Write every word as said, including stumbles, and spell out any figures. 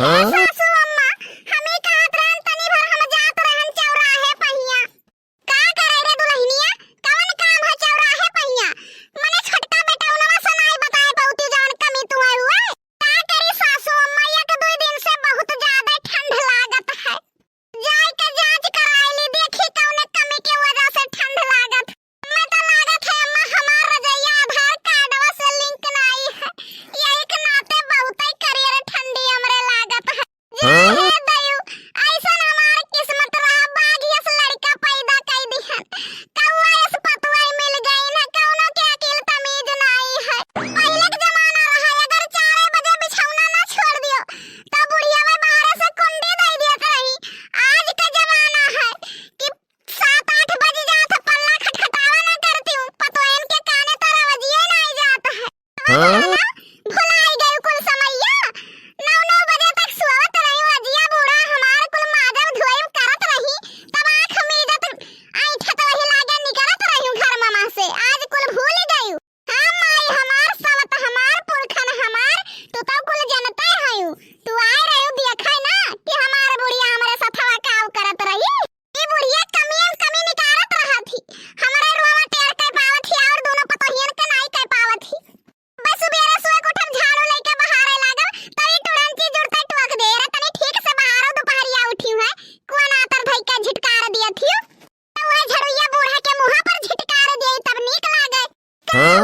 ए सासू अम्मा, हम ई कहत रहन, तनी भर हम जात रहन चौराहे पहिया। का करे रे दुलहिनिया, कवन काम है चौराहे पहिया? मने छोटका बेटौनवा से नाई बताए पौती जवन कमी तुहैं हुए। का करी सासू अम्मा, एक दुई दिन से बहुत ज्यादा ठंड लागत है। जाई के जांच कराई ली, देखी कौने कमी के वजह से ठंड लागत। मैं तो लागत है अम्मा, हमार रजैया आधार कार्डवा से लिंक नाई है, यही के नाते बहुतै करियर ठंडी हमरे लागत है। जा हे दयू, ऐसन हमार किस्मत रहा, बाघ यस लड़का पैदा कई दिहन, कौआ यस पतोहू मिल गई न, कौनो के अकिल तमीज नाई है। पहिले के जमाना रहा, अगर चारे बजे बिछौना ना छोड़ दियो, तो बुढ़िया में बाहर से कुंडी दे दियत रही। आज के जमाना है कि सात आठ बज जात, पल्ला खटखटावा ना करती हूँ, पतोहन के काने तरवजिए नाई जात है। हाँ? भुलाई गयू कुल समैया। नौ नौ बजे तक सुअवत रही, अजिया बूढ़ा हमार कुल माजब धोइब करत रही, तब आँख मीजत ऐंठत वही लागे निकरत रही घर ममा से। आज कुल भूल गयू। हाँ माई हमार, सवत हमार, पुरखन हमार, तू तो कुल जनते हयू। तू आए रहू देखै ना कि हमार बुढ़िया हमरे सथवा काव करत रही। ई बुढ़िया कमियन कमी निकारत रहत ही। हमरे रोवा टेढ़ कइ पावत ही और दोनों पतोहियन के नाई कइ पावत ही। बस सुबेरे सुबह उठब झाड़ू लेके बहारे लागब, तब ई टुड़ंची जुड़ते टोक दे, "रे तनी ठीक से बहारो, दुपहरिया उठी है, कुआना तर धई के झिटकार दियत हियो।" तो वह झड़ुइया बूढ़ा के मुँह पर झिटकार दिए तब नीक लागे। का हाँ?